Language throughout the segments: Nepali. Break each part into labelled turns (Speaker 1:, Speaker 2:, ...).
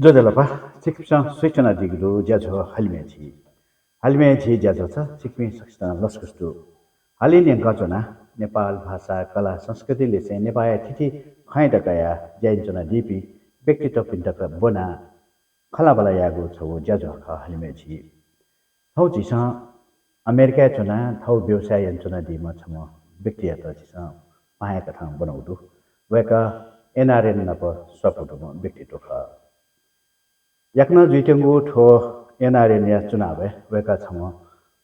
Speaker 1: Dodalapa, Sikpsan Switchana Digru, Jazo, Halmechi. Halmechi Jazosa, Sikmi Sakstan Laskustu. Halinian Gajona, Nepal, Bhasa, Kala, Sanskriti Lise, Nepaya Titi, Haidakaya, Jainjona Dipi, Bekit of Intaka Bona, Kalabalayago, Jazo, Halmechi. How Jisa, America Chona, how Biosai and Chona Di Machamo, Bektiata Jisa, Mahakatan Bonodu, Weka, NRN Napa, Saputo, Bekitoka. Yakna Jitangu to NRN चुनाव है वेका छम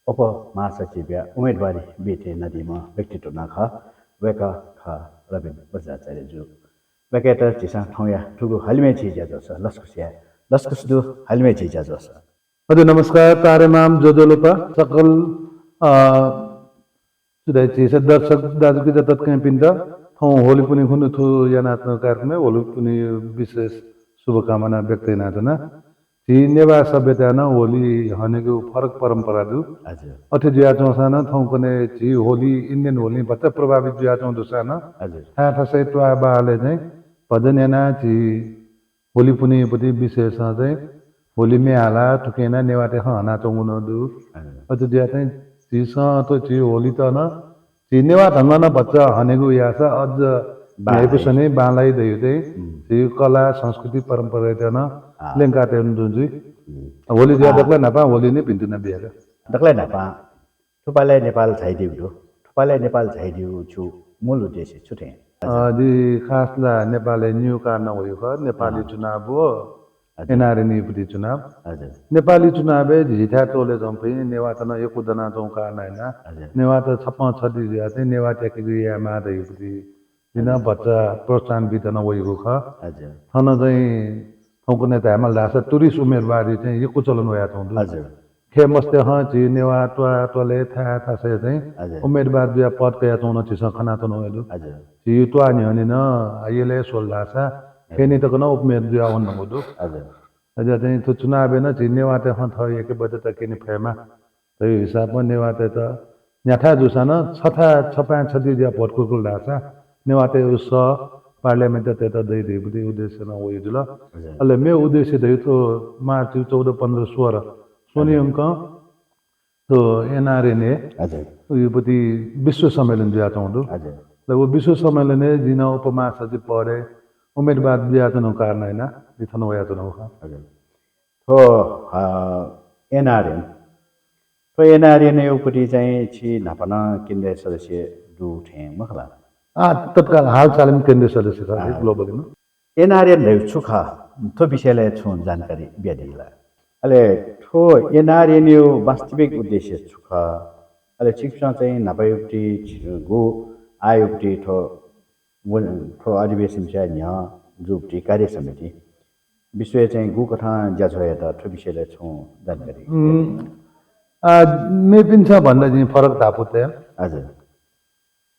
Speaker 1: उप महासचिव उम्मीदवारी बीते नदीमा व्यक्तित्व नाखा वेका खा रबिन बजाचार्य जु वेकेटर चिसा ठौया ठुगु हलिमे छिजा जस लस्कुसदु हलिमे छिजा जस
Speaker 2: हजुर नमस्कार तारेमाम जोजोलोपा सकल सुदाइछि दर्शक दाजुकी जतत पिन्द थौ होली पुनि खुनु थु यानात्मक कार्यक्रम होली पुनि विशेष शुभकामना व्यक्त नाजना ती नेवा सभ्यता न होली हनेको फरक परम्परा दु
Speaker 1: हजुर
Speaker 2: अथे जिया चौसाना थौ कने छि होली इंडियन होली बच्चा प्रभावित जिया चौ दुसाना
Speaker 1: हजुर
Speaker 2: था थसै ट्वा बाले चाहिँ भजन याना छि होली पुनि पति विशेष चाहिँ होली में आला ठुकेना नेवाते हना चौंगुनो दु अथे जिया चाहिँ छि तो छि होली त न छि नेवा ढंग न बच्चा हनेको यासा अझ बाइपुसने बालाई दयु चाहिँ छि कला संस्कृति परम्परा त न लेंकाते जुनजुई होली जिया दक्ला नपा होली ने पिन्टु न बिया
Speaker 1: दक्ला नपा थुपाले नेपाल छाइदिउ थुपाले नेपाल छाइदिउ छु मूल उद्देश्य छुटे
Speaker 2: जी खासला नेपालले न्यू कार्न होयो ख नेपाली चुनाव हो एनआरएन पुति चुनाव
Speaker 1: हजुर
Speaker 2: नेपाली चुनाव झिठा टोले जम्पे नेवा त न एकजना चौ कार्न हैन नेवा त छप्पा छदि जिया चाहिँ नेवा ट्याके जिया मा दयु पुति दिन बच्चा प्रोत्साहन बितन होयो ख
Speaker 1: हजुर
Speaker 2: थन चाहिँ थौकने त हमल दास टुरिस्ट उमेरबारी चाहिँ यो चलन होया थौ
Speaker 1: हजुर
Speaker 2: खे मस्ते ह छि नेवा ट्वा टोले था थासे चाहिँ उमेरबार जिया पद कया चौ न छिस खना त नहेलु
Speaker 1: हजुर
Speaker 2: छि ट्वा नि हने न आइले सोल्दासा फेनि त कन उमेर जिया वन नगुदु
Speaker 1: हजुर
Speaker 2: अझ चाहिँ त्यो चुनाव न छि नेवा त ह थ एक बजे त केनि फेमा त्यो हिसाबमा नेवा त न्याठा जुसा न छथा छपा छदि जिया पटकुकुल दासा नेवा त उस पार्लियामेन्ट त दै दै बुदि उद्देश्य न होय जुल अले मे उद्देश्य दै तो मार्च 14 15 16 सोनी अंक तो एनआरएन
Speaker 1: हजुर
Speaker 2: यो पति विश्व सम्मेलन जिया चाउँदो
Speaker 1: हजुर
Speaker 2: ल वो विश्व सम्मेलन जिन उपमा सचिव पढे उम्मेदवार जिया चुनाव कारण हैन दिथन होया चुनाव
Speaker 1: हजुर तो एनआरएन तो एनआरएन एउपटि चाहिँ छि नापन केन्द्रीय सदस्य दु थे मखला
Speaker 2: तत्काल हाल चालम केन्द्रीय सदस्य छ ग्लोबली न
Speaker 1: एनआरएन रे छुखा तो विषयले छु जानकारी बेदिला अले ठो एनआरएन यो वास्तविक उद्देश्य छुखा अले शिक्षा चाहिँ नपायुक्ति गो आयुक्ति ठो अधिवेशन चाहिँ यहाँ जुप्टी कार्य समिति विषय चाहिँ गु कथा ज्याछय त ठो विषयले छु जानकारी
Speaker 2: मे पिन्छ भन्दा चाहिँ फरक तापुते
Speaker 1: हजुर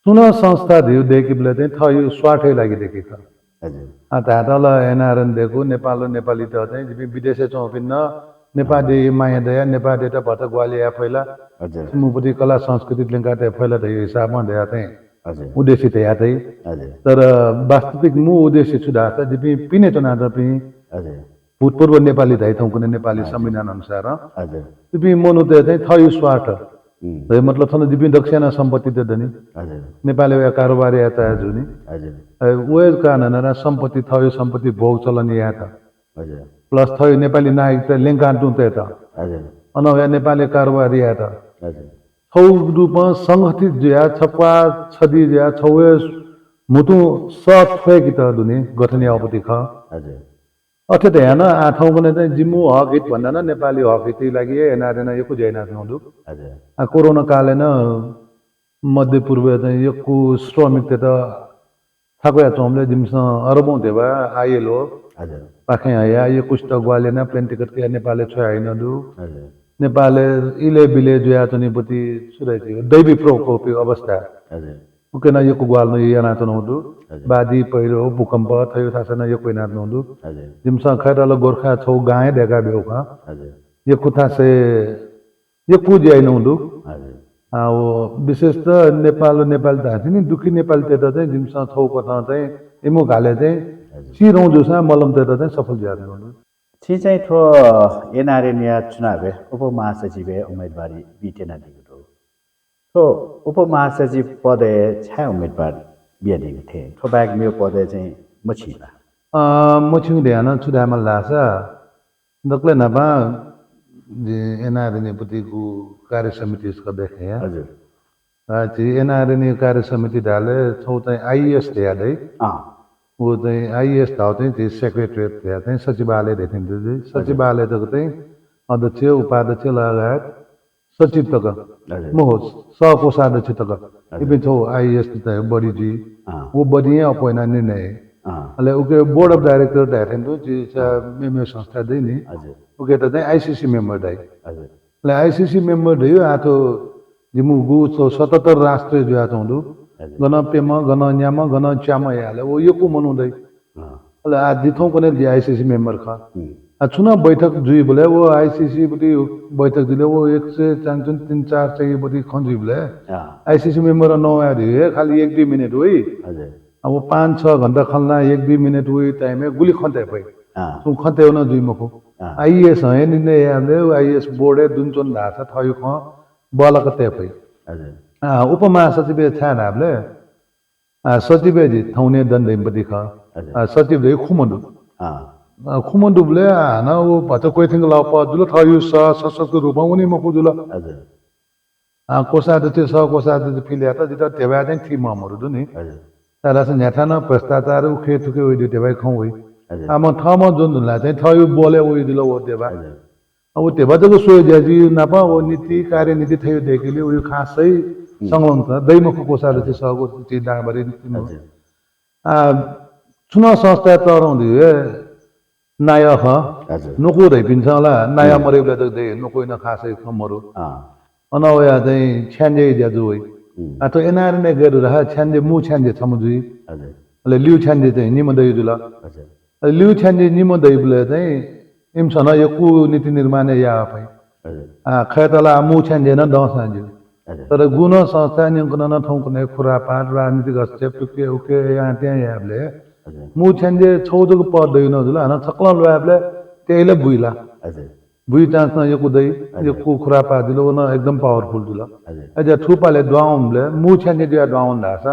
Speaker 2: सुन संस्था दिउ देखि बेला चाहिँ थयो स्वार्थै लागि देखेको
Speaker 1: हजुर
Speaker 2: तातल एनआरएन देखो नेपाल नेपाली त चाहिँ विदेशे चौपिन्न नेपाली माया दया नेपाली त भत ग्वालिया फैला
Speaker 1: हजुर
Speaker 2: मुपति कला संस्कृति लिंका त फैला त हिसाबमा दया चाहिँ
Speaker 1: हजुर
Speaker 2: उद्देश्य त या चाहिँ
Speaker 1: हजुर
Speaker 2: तर वास्तविक मु उद्देश्य सुधा त दिपि पिने चना त पि
Speaker 1: हजुर
Speaker 2: भूतपूर्व नेपाली दै थौ कुनै नेपाली संविधान अनुसार
Speaker 1: हजुर
Speaker 2: दिपि मनु त चाहिँ थयो स्वार्थ तो मतलब थन दिपि दक्षिणा सम्पत्ति त दनि
Speaker 1: हजुर
Speaker 2: नेपाली वा कारोबार या त जुनि
Speaker 1: हजुर
Speaker 2: वे कारण न सम्पत्ति थयो सम्पत्ति भोग चलन या त
Speaker 1: हजुर
Speaker 2: प्लस थयो नेपाली नागरिक त लिंका टु त
Speaker 1: हजुर
Speaker 2: अनया नेपाली कारोबार या त
Speaker 1: हजुर
Speaker 2: छौ रूपमा संगठित ज्या छपा छदि ज्या छौए मुतु सब थ्वे कि त दुनि गठन यापति ख
Speaker 1: हजुर
Speaker 2: अथे त हैन आठौं पनि चाहिँ जिम्मु हक हित भन्दा न नेपाली हक हित लागि एनआरएन यको जैना नदु
Speaker 1: हजुर
Speaker 2: कोरोना काले न मध्य पूर्व चाहिँ यको श्रमिक त थाको चौमले जिमस अरबौं देवा आइएलो
Speaker 1: हजुर
Speaker 2: पाखे आया यो कुष्ट ग्वाले न प्लेन टिकट के नेपालले छ हैन दु
Speaker 1: हजुर
Speaker 2: नेपालले इले बिले जुया चनिपति सुरै थियो दैवी प्रकोप अवस्था
Speaker 1: हजुर
Speaker 2: उकेन यको ग्वाल न याना चनौदु बादी पहिरो भूकम्प थयो थासन यो कोइना नौदु
Speaker 1: हजुर
Speaker 2: जिमस खैरल गोरखा छौ गाए देगा बेउखा
Speaker 1: हजुर
Speaker 2: यो कुथा से यो पूजे नौदु
Speaker 1: हजुर
Speaker 2: वो विशेष त नेपाल त नि दुखी नेपाल त चाहिँ जिमस छौ कथा चाहिँ इमो गाले चाहिँ चिरौं जुसा मलम त चाहिँ सफल ज्यादा नौदु
Speaker 1: छि चाहिँ थो एनआरएनया चुनाव उपमहासचिव उम्मेदवारी बिटेना दिगो थो उपमहासचिव पद छा उम्मेदवार बियादिगो थे थो बाग मेरो पद चाहिँ मछिला
Speaker 2: मछिङ ध्यान छुदामा लासा दक्ले नबा जे एनआरएनए पतिको कार्य समिति इसका देखे या
Speaker 1: हजुर
Speaker 2: ची एनआरएनए कार्य समिति डाले छौ चाहिँ आईएएस दिया दे वो चाहिँ आईएएस धाउ चाहिँ ची सेक्रेटरीट दिया चाहिँ सचिवालय देखिन्छ चाहिँ सचिवालय तक चाहिँ अध्यक्ष उपाध्यक्ष लगायत सचिव तक मोह सहकोषाध्यक्ष तक इपे छौ आईएएस चाहिँ बडी जी वो बडी अपॉइंट निर्णय अले उके बोर्ड अफ डायरेक्टर देखिन्छ ची मेमे संस्था दे नि उके त चाहिँ आईसीसी मेम्बर दे ले आईसीसी मेम्बर दे आतो जिमु गु 77 राष्ट्र जुया चौदु गन पेम गन न्याम गन च्याम याले वो यो को मनु दे अले आ दिथौ कने दि आईसीसी मेम्बर खा आ चुनाव बैठक जुई बोले वो आईसीसी बडी बैठक दिले वो 1 से 3 4 चाहिँ बडी खन्जी बोले आईसीसी मेम्बर न आयो रे खाली 1 2 मिनेट होई हजुर अब 5 6 घण्टा खल्ना 1 2 मिनेट होई टाइम गुली खन्ते भई तुम खन्ते न जुई मको आईएएस है नि याले आईएएस बोर्ड दुनचोन धासा थयो ख बलक ते भई हजुर उपमहासचिव छा नाबले सचिव जी थौने दण्डैपति ख सचिव दे खुमन्दु खुमन्दुले न वो भच कोइथिङ ल प जुल थयो सशस्त्र रूपमा उनी मको जुल हजुर कोषाध्यक्ष सहकोषाध्यक्ष फिल्या त जित तेवा चाहिँ थि ममरु दु नि हजुर तारा से न्याथा न भ्रष्टाचार उखे थुके ओइ तेवा खौ होइ म थम जुन दुला चाहिँ थयो बोले ओइ दिल ओ देवा अब तेवा जको सोय ज्याजी नापा वो नीति कार्यनीति थयो देखेले उयो खासै संलग्न दैमको कोषाध्यक्ष सहको चिदाबरी नीति चुनाव संस्था तराउँदै नायक नुको दै पिन्छ होला नाया मरेबले त दे नुको न खासै खमरु अनवया चाहिँ छ्यान्जे ज्याजु होइ अथवा एनआरएनए गरु रहा छ्यान्जे मु छ्यान्जे छमुजुई अले लिउ छ्यान्जे चाहिँ निमदै जुला लिउ छ्यान्जे निमदै बुले चाहिँ इमसन यकु नीति निर्माण या भई खैतला मु छ्यान्जे न दसान्जु तर गुण संस्था नियन्त्रण न ठौकने खुरापाट राजनीतिक हस्तक्षेप टुके उके यहाँ त्यहाँ याबले मु छ्यान्जे छौजको पर्दैन जुला न छक्ला ल्याबले त्यहीले बुइला बुइ चान्स न यकु दै यकु खुरापाट दिलो न एकदम पावरफुल जुला अझ ठुपाले द्वाउमले मु छ्यान्जे दिया द्वाउन धासा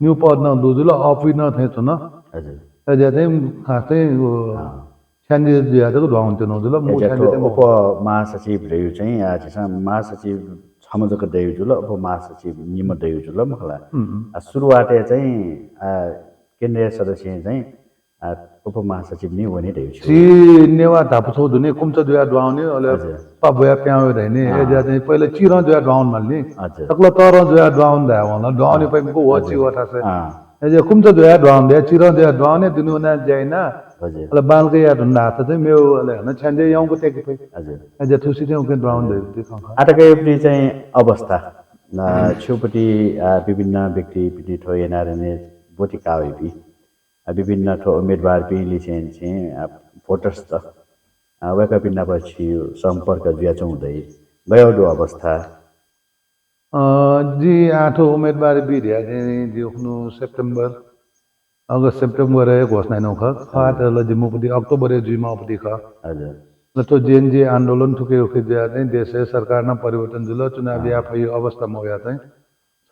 Speaker 2: न्यू पद न दुजुला अफि न थे न अझ चाहिँ खासै छ्यान्जे दिया त द्वाउन त नजुला मु छ्यान्जे
Speaker 1: उप महासचिव रह्यो चाहिँ आजसा महासचिव छमजक दैउ जुल उप महासचिव निम दैउ जुल मखला सुरुवाते चाहिँ केन्द्रीय सदस्य चाहिँ उप महासचिव नि वने दैउ छ
Speaker 2: सी नेवा धापछौ दुने कुमच दुया द्वाउने अले पबया प्याउ दैने एजा चाहिँ पहिले चिर दुया द्वाउन माल्ने तकला तर दुया द्वाउन दा होला द्वाउने पइको वछि वथा छ एजा कुमच दुया द्वाउन दे चिर दुया द्वाउने दिनु न जाइना अले बालके या ढुन्डा त चाहिँ मेरो अले न छ्यान्जे यौको टेके पइ हजुर एजा थुसी चाहिँ उके द्वाउन दे दिखा
Speaker 1: आटकै चाहिँ अवस्था छुपटी विभिन्न व्यक्ति पिटी ठो एनआरएनए बोटिकावे भी विभिन्न ठो उम्मेदवार पिली चाहिँ भोटर्स त वेका पिन्ना पछि सम्पर्क जुयाचौ हुँदै गयो अवस्था
Speaker 2: जी आठो उम्मेदवार बिर्या जी उखनु सेप्टेम्बर अगस्त सेप्टेम्बर घोषणा नख खातल जिमुपति अक्टोबर जुमा उपति ख हजुर ल तो जेएनजी आन्दोलन ठुके उखे दिया चाहिँ देश सरकार न परिवर्तन जुल चुनाव या फै अवस्था मोया चाहिँ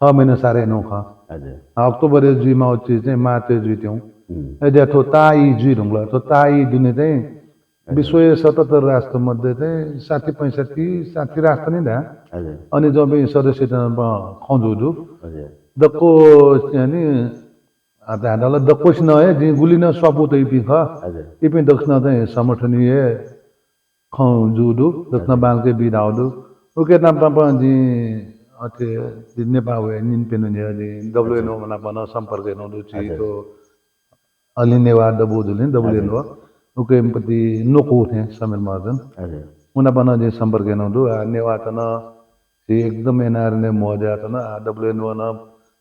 Speaker 2: 6 महिना सारे नख हजुर अक्टोबर जुमा उछि चाहिँ माते जुइत्यौ एजा तो ताई जुइ ढुङ्ला तो ताई दुने चाहिँ विश्व 77 राष्ट्र मध्ये चाहिँ 60 65 60 राष्ट्र नि दा हजुर अनि जब सदस्य खौजुदु हजुर दको नि आधारला दकोस न है जी गुली न सपुत इपि ख हजुर इपि दक्षिण चाहिँ समर्थनीय खौजुदु दक्षिण बालके बिदाउदु ओके नाम पन जी अथे नेपाल वे निन पेनु ने जी डब्ल्यूएनओ मना बन सम्पर्क नदु छि तो अलिनेवा दबुदुले दबुलेनो ओके पति नोको थे समेत मर्जन हजुर उना बन जी सम्पर्क नदु नेवा तन एकदम एनआरएनए मोजा तन डब्ल्यूएनओ न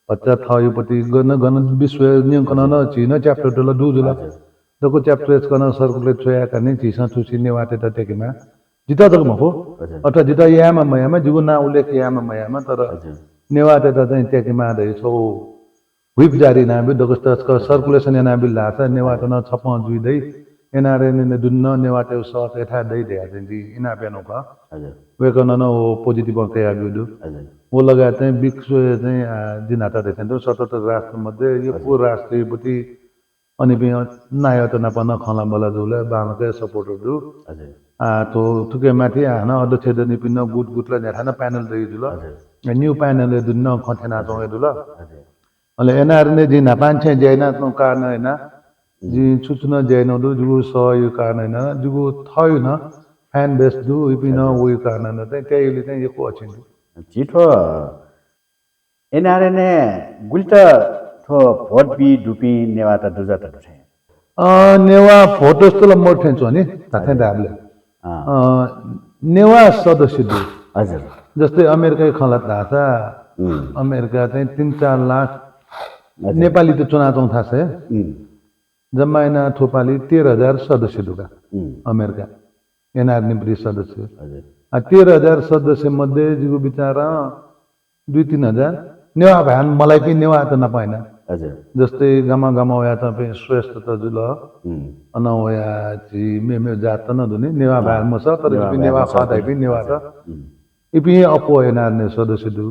Speaker 2: बच्चा थयो पति गन गन विश्व नियंकन न चीन च्याप्टर टल दुजुला दको च्याप्टर कन सर्कुलेट छोया कने चिसा छुसिने वाटे त टेकेमा जिता तक मखो अथवा जिता यामा मयामा जुगुना उल्लेख यामा मयामा तर नेवाटे त चाहिँ टेकेमा दै छौ व्हिप जारी ना बि दको सर्कुलेसन ना बि लाछ नेवाटे न छप जुइदै एनआरएन दुन्न नेवाटे सस एठा दै दे चाहिँ इना पेनो का
Speaker 1: हजुर
Speaker 2: वेकन न वो पोजिटिभ के आबिदु
Speaker 1: हजुर
Speaker 2: वो लगा चाहिँ विश्व चाहिँ दिनाता देखेन 77 राष्ट्र मध्ये यो पूर्ण राष्ट्रपति अनि नाय त नपन खला बला जुले बामके सपोर्टर दु
Speaker 1: हजुर
Speaker 2: तो तुके माथि हाना अध्यक्ष दनि पिन गुट गुटला नेठाना प्यानल दै जुल
Speaker 1: हजुर
Speaker 2: न्यू प्यानल दुन्न खथेना चौ दुल
Speaker 1: हजुर
Speaker 2: अले एनआरएन जी ना पान्छे जैना तो कारण हैन जी सूचना जैन दु जुगु सहयोग कारण हैन जुगु थयो न फ्यान बेस दु इपिन उयो कारण हैन चाहिँ त्यहीले चाहिँ यो अछिन
Speaker 1: जिठो एनआरएनए गुल्टा थो भोट बी डुपी नेवाता दुजा त छ
Speaker 2: नेवा फोटोस त मोठे छ नि थाथे दाबले नेवा सदस्य दु
Speaker 1: हजुर
Speaker 2: जस्तै अमेरिका खलत धासा अमेरिका चाहिँ 3-4 लाख नेपाली त चुनाव चौं थाहा छ जम्माइना थोपाली 13,000 सदस्य दुका अमेरिका एनआरएन सदस्य
Speaker 1: हजुर
Speaker 2: 13,000 सदस्य मध्ये जिगु बिचारा 2-3,000 नेवा भ्यान मलाई पनि नेवा त नपाइन
Speaker 1: हजुर
Speaker 2: जस्तै गमा गमाया तपाईँ श्रेष्ठ त जुल अनवया ची मेमे जात त नदुने नेवा भ्यान म छ तर पनि नेवा खादै पनि नेवा त इपि अपो एनआरएन सदस्य दु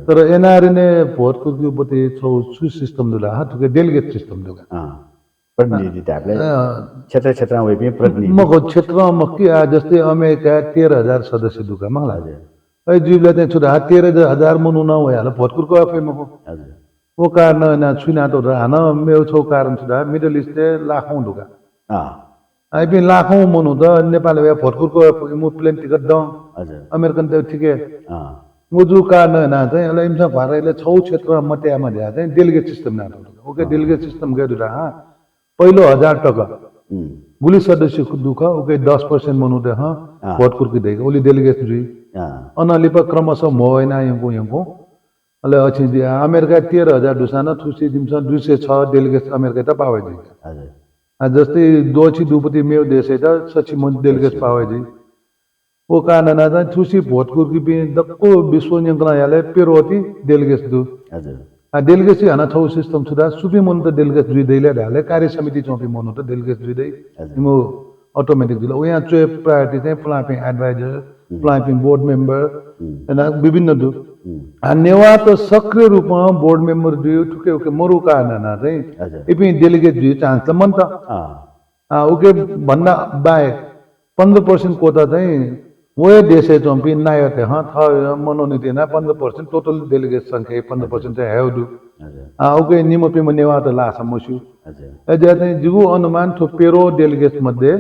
Speaker 2: तर एनआरएन भोट कुर्कु पते छौ सु सिस्टम दुला हातुके डेलिगेट सिस्टम दुका
Speaker 1: प्रतिनिधि टाइपले क्षेत्र क्षेत्रमा वे पनि प्रतिनिधि
Speaker 2: मको क्षेत्रमा के जस्तै अमेरिका 13,000 सदस्य दुका मलाई ए जीवले चाहिँ छुटा 13,000 मुनु न होला भोटकुरको आफै मको
Speaker 1: हजुर
Speaker 2: वो कारण ना छुना तो हाना मेरो छौ कारण छुटा मिडल इस्ट लाखौं दुका आई पनि लाखौं मुनु त नेपाल वे भोटकुरको मु प्लेन टिकट द
Speaker 1: हजुर
Speaker 2: अमेरिकन त ठिकै मुजु कारण ना चाहिँ अले इमसा भरैले छौ क्षेत्र मत्यामा ध्या चाहिँ डेलिगेट सिस्टम ना ओके डेलिगेट सिस्टम गदुरा पहिलो 1000 टका गुली सदस्य दुख ओके 10% मनु दे भोटकुरकी दे ओली डेलिगेट जुई अनलिप क्रमशः मोइना यंको अले अछि अमेरिका 13,000 दुसाना थुसी दिमसा 206 डेलिगेट अमेरिका त पावे जी हजुर जस्तै दोची दुपति मेउ देश त सची मन डेलिगेट पावे जी ओ कारण ना त थुसी भोटकुरकी बि दक्को विश्व नियंत्रण याले पेरोती डेलिगेट दु
Speaker 1: हजुर
Speaker 2: डेलिगेसी हाना छौ सिस्टम छुदा सुपि मन त डेलिगेट जुइ दैले ढाले कार्य समिति चौपी मन त डेलिगेट जुइ दै मो अटोमेटिक दिला ओ यहाँ चोय प्रायोरिटी चाहिँ प्लापिङ एडभाइजर प्लापिङ बोर्ड मेम्बर एना विभिन्न दु नेवा त सक्रिय रूपमा बोर्ड मेम्बर दियो ठुके ओके मरु कारण ना चाहिँ इपि डेलिगेट दियो चान्स त मन त ओके भन्दा बाहेक 15% कोता चाहिँ वो देशे चम्पी नायते थ मनोनीति ना 15% टोटल डेलिगेट संख्या 15% चाहिँ हेउ ओके निमपि नेवा त ला समस्यु अझै चाहिँ जुगु अनुमान थो पेरो डेलिगेट मध्ये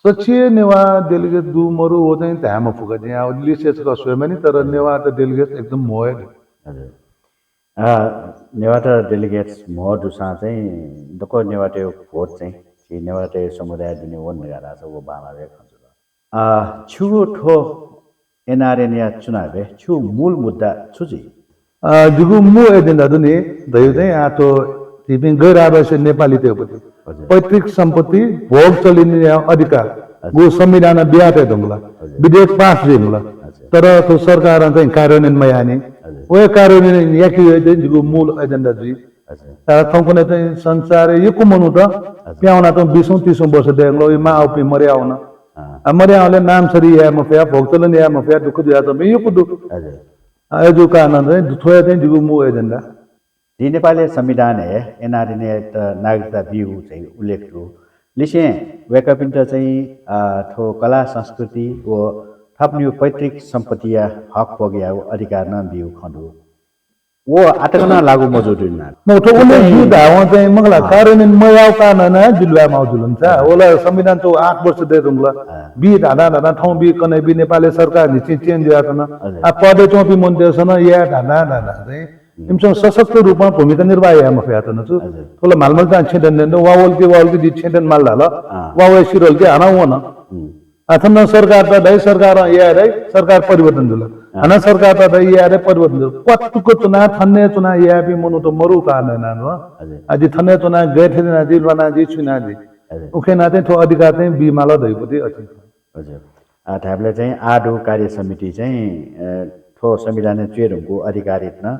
Speaker 2: सचिय नेवा डेलिगेट दु मरु हो चाहिँ त्यामा फुका चाहिँ लिसेस का स्वयं तर नेवा त डेलिगेट एकदम मोय
Speaker 1: हजुर नेवाटा डेलिगेट्स मोह दुसा चाहिँ दको नेवाटे भोट चाहिँ छि नेवाटे समुदाय दिने वन गरा छ वो बामा वे खन्छ छु ठो एनआरएन या चुनाव छु मूल मुद्दा छुजी
Speaker 2: जुगु मु एजेन्डा दुनी दयु चाहिँ आतो तिपिङ गैर आवासीय नेपाली त्यो पैतृक सम्पत्ति भोग चलिने अधिकार वो संविधान बियाते दंगला विधेयक पास दिनुला तर तो सरकार चाहिँ कार्यान्वयनमा याने ओ कार्यान्वयन याकि जुगु मूल एजेन्डा जी थौकने चाहिँ संसार यको मनु त प्याउना त 20-30 वर्ष देगलो मा आउपि मर्याउन मर्याउले नाम सरी या मफिया भोग चलन या मफिया दुख दिया त यो कुदु हजुर कारण चाहिँ थोया चाहिँ जुगु मु एजेन्डा
Speaker 1: दि नेपाली संविधान है एनआरएन नागरिकता बिउ चाहिँ उल्लेख रु लिसे वेकअपिन्ट चाहिँ थो कला संस्कृति व थप्नु पैतृक सम्पत्ति या हक भोग्या अधिकार न बिउ खण्डु वो आटकन लागु मौजुद न
Speaker 2: म तो उले जु दावा चाहिँ मगला कार्यान्वयन मयाउ कारण न जुलुवा मौजुद छ ओला संविधान तो 8 वर्ष दे रुंगला बि दादा ठौ बि कनै बि नेपाली सरकार नि चेन्ज या त न आ पदे चोपि मन देश न या दादा चाहिँ इमसँग सशक्त रूपमा भूमिका निर्वाह या मफिया त न छु तोला मालमल त छेदन न वावल के दि छेदन माल ला वावे सिरल के आना हो न अथन सरकार त दै सरकार या रै सरकार परिवर्तन जुल अना सरकार त दै या रै परिवर्तन जुल कतुको चुनाव थन्ने चुनाव या बि मनु त मरु कारण न न अझ थन्ने चुनाव गए थे ना जी बना जी छुना जी उखे ना चाहिँ थो अधिकार चाहिँ बि माल दैपति अछि
Speaker 1: हजुर थाबले चाहिँ आडो कार्य समिति चाहिँ थो संविधान चेरको अधिकारित न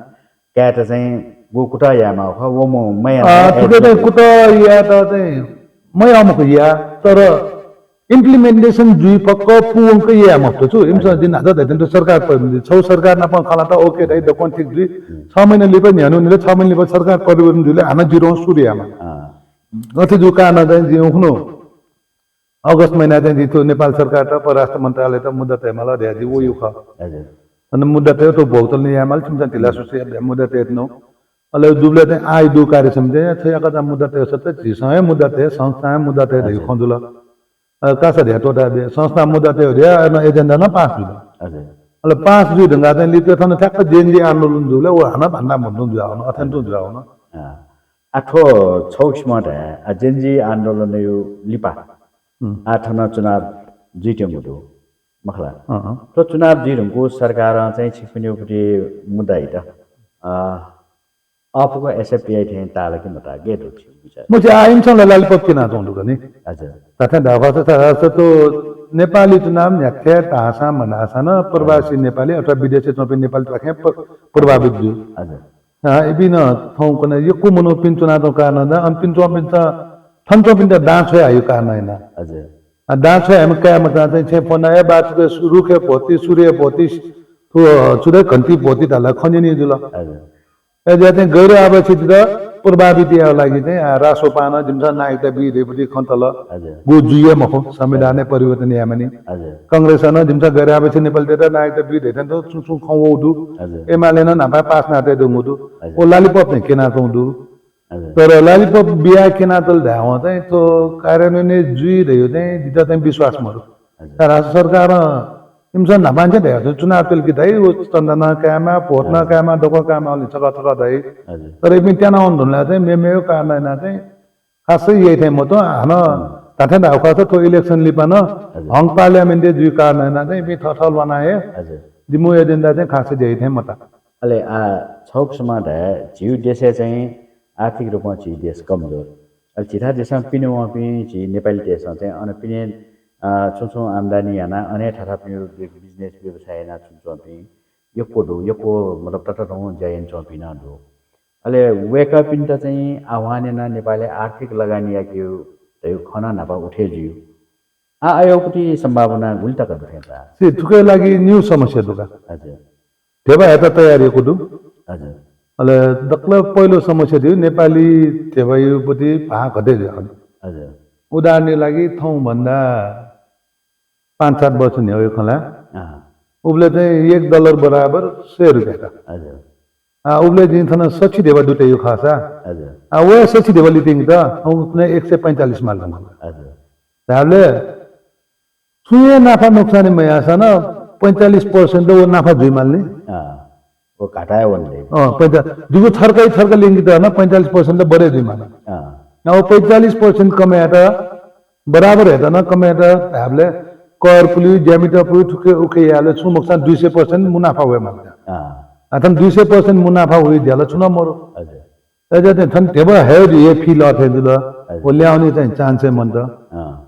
Speaker 1: क्या त चाहिँ वो कुटा यामा हो वो म मया
Speaker 2: कुटा या त चाहिँ मै अमुक या तर इम्प्लिमेन्टेसन जुई पक्क पुवंक या मत छु इमसा दिन आधा दिन सरकार पर छौ सरकार ना पण खाला त ओके दाइ दकोन ठीक जुई 6 महिना लिप न्यानु निले 6 महिना लिप सरकार परिवर्तन जुले आना जिरो सूर्यमा गथे जुका न चाहिँ जिउ हुनु अगस्त महिना चाहिँ जितो नेपाल सरकार त परराष्ट्र मन्त्रालय त मुद्दा तेमाला ध्याजी वो यु ख अनि मुद्दा ते तो भौतल नि यामल चिमचा तिला सुसे मुद्दा ते नो अले दुबले चाहिँ आइ दु कार्य समिति थया कता मुद्दा ते सते जिसय मुद्दा ते संस्था मुद्दा ते दै खन्दुल कासा ध्या टोटा बे संस्था मुद्दा ते ध्या न एजेन्डा न पास जुल हजुर अले पास जु ढंगा चाहिँ लिते थन ठ्याक्क जेनजी आन्दोलन जुले ओ हाना भन्दा भन्नु जुआउन अथेन्ट जुआउन
Speaker 1: आठो छौक्समा जेनजी आन्दोलन यो लिपा आठना चुनाव जित्यो मुदो मखला तो चुनाव जिरको सरकार चाहिँ छिकपिने उपरि मुद्दा हिट आपको एसएफपीआई थे ताला के मता गेट हो विचार
Speaker 2: मुझे आइम छ लालिपप किन आउँदु गनी
Speaker 1: हजुर
Speaker 2: तथा दावा छ तो नेपाली चुनाव न्याख्या तासा मनासा न प्रवासी नेपाली अथवा विदेशी चुनाव नेपाली राखे प्रभावित जु हजुर एबिन थौ कने यो कुमनो पिन चुनाव कारण दा अन्तिम चुनाव पिन थन्चो पिन दाछ आयो कारण हैन हजुर दाछ हम क्या मता चाहिँ छे पनाया बात के रुखे पोती सूर्य पोती तो सूर्य घंटी पोती ताला खनिनी जुल हजुर एजाते गैर आवश्यक र प्रभावित या लागि चाहिँ रासो पान जिमसा नायकता बिरेपति खन्तल गो जुये मखो संविधान परिवर्तन यामनी कांग्रेस न जिमसा गैर आवश्यक नेपाल देता नायकता बिरेथन तो सुसु खौदु एमाले न नापा पास नाते दंगुदु ओ लालिपप ने केना तौदु तर लालिपप बिया केना तल धाव चाहिँ तो कार्यान्वयन जुई रह्यो चाहिँ दिता चाहिँ विश्वास मरु तर सरकार इमसन नापान्छ दै चुनाव तेल कि दै ओ चन्दना कामा पोर्ना कामा डको कामा अलि छका छका दै तर इबिन त्यना आन्दोलन चाहिँ मेमेयो कारण ना चाहिँ खासै यही थे म त हान ताथे दाउ खा तो इलेक्सन लिपन हङ पार्लियामेन्ट जुई कारण ना चाहिँ बि थथल बनाए दिमु एजेन्डा चाहिँ खासै यही थे म त
Speaker 1: अले आ छौक समा द जिउ देशे चाहिँ आर्थिक रूपमा छि देश कमजोर अल छिथा देशमा पिनेवा पि छि नेपाली देशमा चाहिँ अन पिने छुछु आम्दानी याना अने ठाठा पिने बिजनेस व्यवसाय ना छुछु पि यो को मतलब तत रौ जयन चपिना दो अले वेकअप इन त चाहिँ आह्वान ना नेपालले आर्थिक लगानी या के त्यो खना नापा उठे जियो आयोपति सम्भावना उल्टा कर देता
Speaker 2: से तुके लागि न्यू समस्या दुका
Speaker 1: हजुर
Speaker 2: तेबा यता तयारी कुदु
Speaker 1: हजुर
Speaker 2: अले दक्ल पहिलो समस्या थियो नेपाली तेबायुपति भा घटे
Speaker 1: हजुर
Speaker 2: उदाहरणले लागि थौ भन्दा 5-7 वर्ष नि हो खला उबले चाहिँ $1 बराबर ₹100 हजुर उबले दिन थन सच्ची देवा दुटे यो खासा हजुर वे सच्ची देवा लिटिङ त उबले 145 माल हजुर ताले सुये नाफा नुकसान में आसन 45% वो नाफा जुई माल्ने
Speaker 1: वो घटायो भन्ने
Speaker 2: 50 जुगो थर्कै लिङ्ग त न 45% बढे जुई माल न 45% कमाया त बराबर है त न कमाया त हामीले कर पुली ज्यामिति पुली ठुके उके याले छु नुकसान 200% मुनाफा हुए माल अथन 200% मुनाफा हुई दियाला छुना मरो हजुर एजे थन तेबा है ये फील अथे जुल ओ ल्याउने चाहिँ चान्स है मन त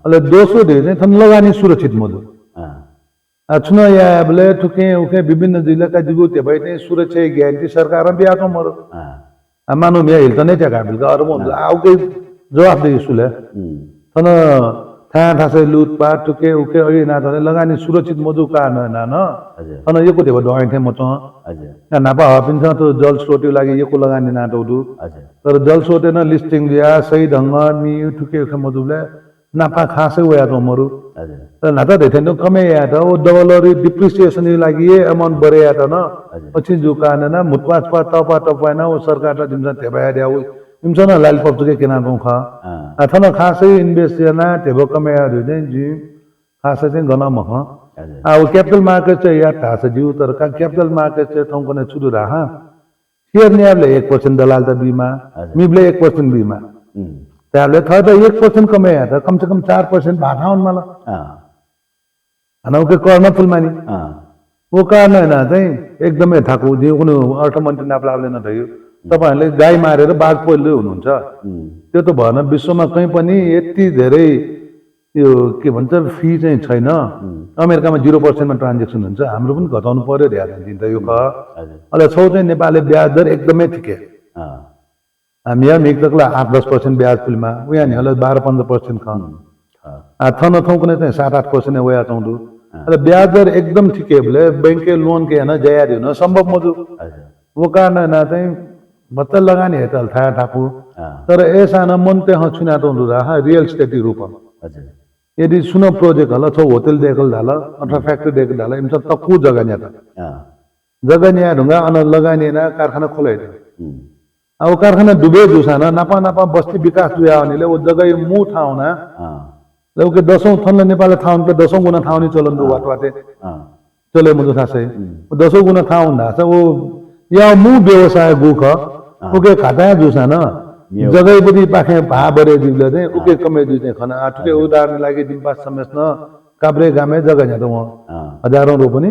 Speaker 2: अले दोस्रो दे चाहिँ थन लगानी सुरक्षित मदु छुना या बले ठुके उके विभिन्न जिल्ला का जुगु तेबा चाहिँ सुरक्षा ग्यारेन्टी सरकार बिया तो मरो मानो मे हिल त नै जगा बिल अरु म आउके जवाफ दे सुले थन थासे लुटपाट टुके उके अघि ना त लगानी सुरक्षित मधु कारण न अन यको देव डॉइन थे मच हजुर नापा हपिन्छ त जल स्रोत लागि यको लगानी ना दउदु हजुर तर जल स्रोत न लिस्टिङ दिया सही ढंग नि टुके उके मधुले नापा खासै वया त मरु हजुर तर नाता देथेन कमे या त ओ डबलरी डिप्रिसिएसन लागि अमाउन्ट बढे या त न पछि जो कारण न मुतपाच पा टपा न ओ सरकार त दिन्छ तेबाया दिया इमसन लालिपप के केना गौ खा अथन खासै इन्भेस्ट ना तेबो कमेया दे जी खासै चाहिँ गना मख अब क्यापिटल मार्केट चाहिँ या थास जिउ तर का क्यापिटल मार्केट चाहिँ थौ कने छुदु राहा शेयर न्याले 1% दलाल त बीमा मिबले 1% बीमा त्याले थ त 1% कमेया त कम से कम 4% भाठाउन मला अनौके कर्न फुलमानी वो कारण हैन चाहिँ एकदमै थाकु दिउ कुन अर्थमन्त्री नाप्लाले न थयो तपाईहरुले गाई मारेर बाघ पोल्दै हुनुहुन्छ त्यो त भएन विश्वमा कहीं पनि यति धेरै यो के भन्छ फी चाहिँ छैन अमेरिकामा 0% मा ट्रान्ज्याक्सन हुन्छ हाम्रो पनि घटाउनु पर्यो ध्यान दिन त यो क अले छौ चाहिँ नेपालले ब्याज दर एकदमै ठिकै हामी मिक तकला 8-10% ब्याज पुलमा उया नि होला 12-15% खान थन थौ कुनै चाहिँ 7-8% उया चाउँदु र ब्याज दर एकदम ठिकै भले बैंक के लोन के हैन जया दिनु संभव मजु वो कारण ना चाहिँ बत्ता लगानी हेतल था ठाकु तर ऐसा न मन ते छुना तो रहा रियल स्टेट रूप यदि सुनो प्रोजेक्ट होला छ होटल देखल झाला अथवा फ्याक्ट्री देखल झाला इमसा तक्कु जग्गा न्या त जग्गा न्या ढुंगा अन लगानी ना कारखाना खोले अब कारखाना डुबे जुसाना नापा नापा बस्ती विकास जुया अनिले वो जग्गा मु ठाउना लौके 10औं थन नेपाल ठाउन पे 10औं गुना ठाउनी चलन दु वाटे चले मुजु थासै 10औं गुना ठाउन धाछ वो या मु व्यवसाय गुख ओके खाता जुसाना जगै बडी पाखे भा बरे दिले चाहिँ उके कमे दु चाहिँ खना आठुके उदाहरण लागि दिन पास समेस्न काब्रे गामे जग्गा न्या त म हजारौं रु पनि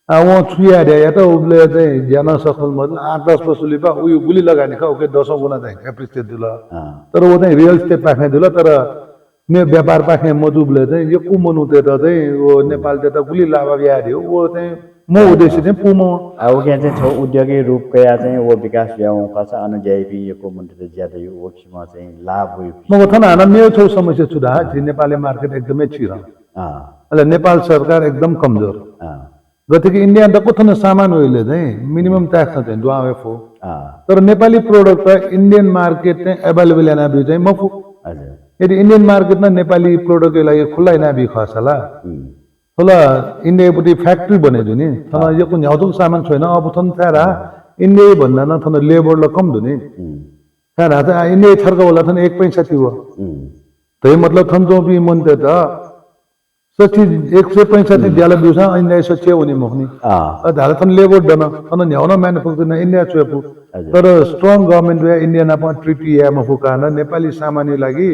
Speaker 2: वहाँ छुया रे या त उले चाहिँ ज्यान सफल मत 8-10 वसुली पा उयो गुली लगानी ख ओके 10औं गुना चाहिँ एप्रिसिएट दिल तर वो चाहिँ रियल स्टेट पाखे दिल तर मे व्यापार पाखे मजुबले चाहिँ यो कुमनु ते त चाहिँ वो नेपाल ते त गुली लाभा ब्यारि हो वो चाहिँ म उद्देश्य चाहिँ पुमो
Speaker 1: अब के चाहिँ छ उद्योगी रूप कया चाहिँ वो विकास ल्याउ खस अन जेपी यो को मन्त्र ज्यादा यो वक्षमा चाहिँ लाभ हो
Speaker 2: म थन हाना मेरो छौ समस्या छुदा जी नेपाली मार्केट एकदमै छिर अले नेपाल सरकार एकदम कमजोर गतिके इन्डिया त कथन सामान होइले चाहिँ मिनिमम ट्याक्स चाहिँ दुआएफ हो तर नेपाली प्रोडक्ट त इन्डियन मार्केट चाहिँ अवेलेबल याना बि चाहिँ मफु यदि इन्डियन मार्केट न नेपाली प्रोडक्ट के लागि खुल्ला ना बि खसला होला इन्डिया पटी फ्याक्ट्री बनेदु नि थन यो कुन ह्याउतुक सामान छैन अब थन थारा इन्डिया भन्दा न थन लेबर ल कम दुनि थारा त इन्डिया छर्क होला थन 1 पैसा थियो तै मतलब थन जो बि मन त सच्ची 165 दियाला दुसा इन्डिया सच्चे हुने मखनी धारा थन लेबर दन थन न्याउन म्यानुफ्याक्चर न इन्डिया छेपु तर स्ट्रङ गभर्नमेन्ट वे इन्डिया न पण ट्रिटी या मफु कान नेपाली सामान्य लागि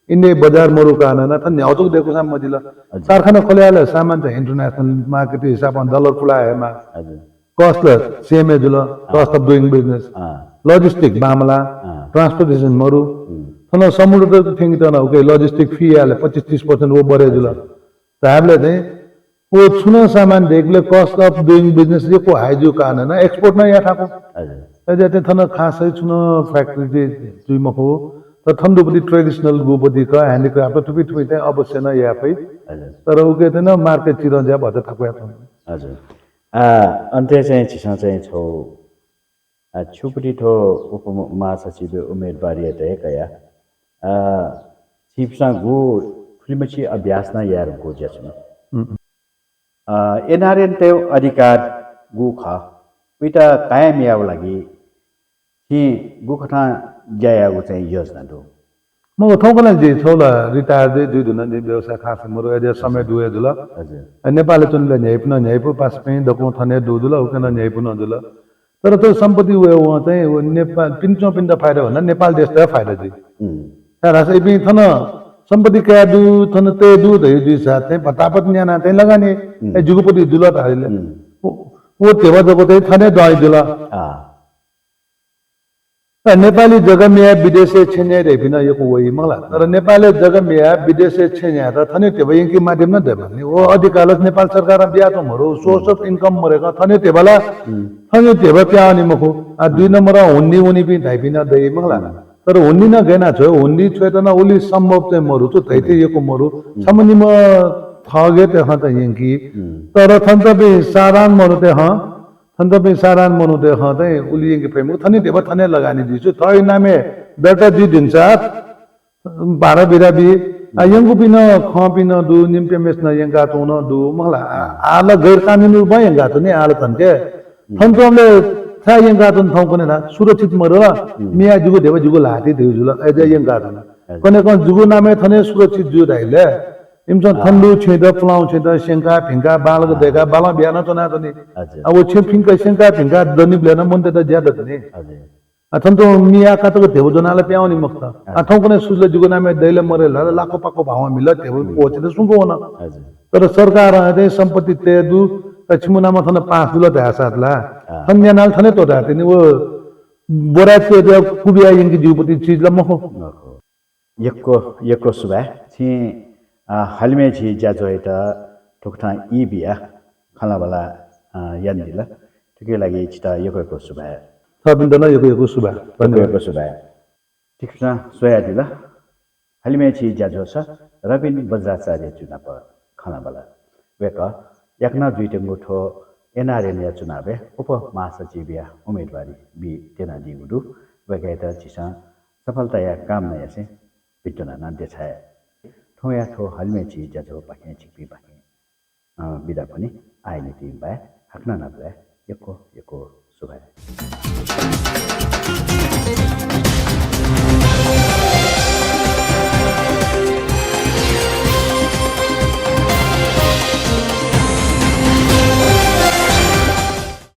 Speaker 2: इन्डिया बजार मरु कान न थन न्याउतुक देखो साम मदिला कारखाना खोल्याले सामान त इन्टरनेशनल मार्केट हिसाबमा डलर फुलाएमा कस्ट सेम जुल cost of doing business logistic मामला ट्रान्सपोर्टेसन मरु थन समुद्र त थिङ त न ओके लजिस्टिक फी आले 25-30% वो बढे जुल हामीले चाहिँ वो छुन सामान देखले कस्ट अफ डुइङ बिजनेस जे को हाइजु कान न एक्सपोर्ट न या थाको अझै थन खासै छुन फ्याक्ट्री जुइ मको त थन्दुपति ट्रेडिसनल गोपति का ह्यान्डिक्राफ्ट टुपी टुपी चाहिँ अवश्य न या पै तर उके त न मार्केट चिर ज्या भत थाको या
Speaker 1: हजुर अन्त्य चाहिँ छिसा चाहिँ छौ छुपटी थो उपमहासचिव उम्मेदवारी त कया छिपसा गु फिल्मची अभ्यास न यार गो ज्याछु एनआरएन ते अधिकार गु ख उइता कायम याव लागि छि गु खथा ज्यायागु चाहिँ योजना दो
Speaker 2: म थौकला जे थौला रिटायर जे दुई दुन जे व्यवसाय खास मरो एजे समय दुए जुल नेपाल चुनले न्याइप न न्याइप पास पे दको थने दुदुल उकन न्याइप न जुल तर त्यो सम्पत्ति व चाहिँ नेपाल पिन्चो पिन्द फाइदा भन्दा नेपाल देश त फाइदा जी तर सबै पनि थन सम्पत्ति क्या दु थन ते दु दै दुई साथ चाहिँ पतापत न्याना चाहिँ लगाने ए जुगुपति जुल त हाले वो तेवा जको चाहिँ थने दइ जुल नेपाली जग्गा में विदेशी छेन्या रे बिना यो वही मला तर नेपाली जग्गा में विदेशी छेन्या त थने तेवा यंकी माध्यम न दे भन्ने वो अधिकालक नेपाल सरकार बिया त मरो सोर्स अफ इन्कम मरेका थने तेवाला थने तेवा प्यानी मखो आ दुई नम्बर हुन्नी उनी पनि थाइ बिना दे मला तर हुन्नी न गएना छ हुन्नी छ त न ओली सम्भव चाहिँ मरु छ तैते यको मरु सामान्य म थगे त ह त यंकी तर थन त बे सारान मरु त ह थन त बे सारान मरु त ह त ओली यंकी प्रेम थने तेवा थने लगानी दिसु थै नामे बेटा दि दिन साथ 12 बिरा बि यंगु पिन ख पिन दु निम्पे मेस न यंगा तो न दु मला आला गैर कानुनी ब यंगा तो नि आला थन के थन त हमले था यंगा तो थौ कने ना सुरक्षित मरो मिया जुगु देव जुगु लाती देउ जुल एजे यंगा तो कने कन जुगु नामे थने सुरक्षित जु दाइले इमसन थन्डु छेद फ्लाउ छेद सेंका फिंका बालग देगा बाला बियाना तो ना तो नि अब वो छे फिंका सेंका फिंका दनि ब्लेना मन त ज्यादा त नि अथन तो मिया का तो देव जनाले प्याउनी मक्त अथौ कने सुजले जुगु नामे दैले मरे लाको पाको भाव मिल देव पोचे त सुंगो न तर सरकार आदे सम्पत्ति ते दु पश्चिमनामा थन 5 दुल त हासातला थन्यानाल थने तो दाते नि वो बोरात के कुबिया यंकी जुपति चीज ल मखो
Speaker 1: यको सुबा छि हलमे छि ज्याजो त ठुकथा ई बिया खला वाला यान दिला ठिकै लागि छिता यको सुबा
Speaker 2: थबिन्दन यो सुबा धन्यवाद
Speaker 1: सुबाय ठिकसा सोया दिला हलिमेछि ज्याझो छ रबिन वज्राचार्य चुनाव खनाबला वेक एकना दुईटेंगो ठो एनआरएन चुनावे उप महासचिव उम्मेदवारी बी तेना दिगुडु वेक चिसा सफलता या काम नया से पिटना ना देछाय ठोया ठो हलिमेछि ज्याझो पाखे छिपी पाखे बिदा पनि आइने टिम बाय हाक्ना नब्ला एको सुबाय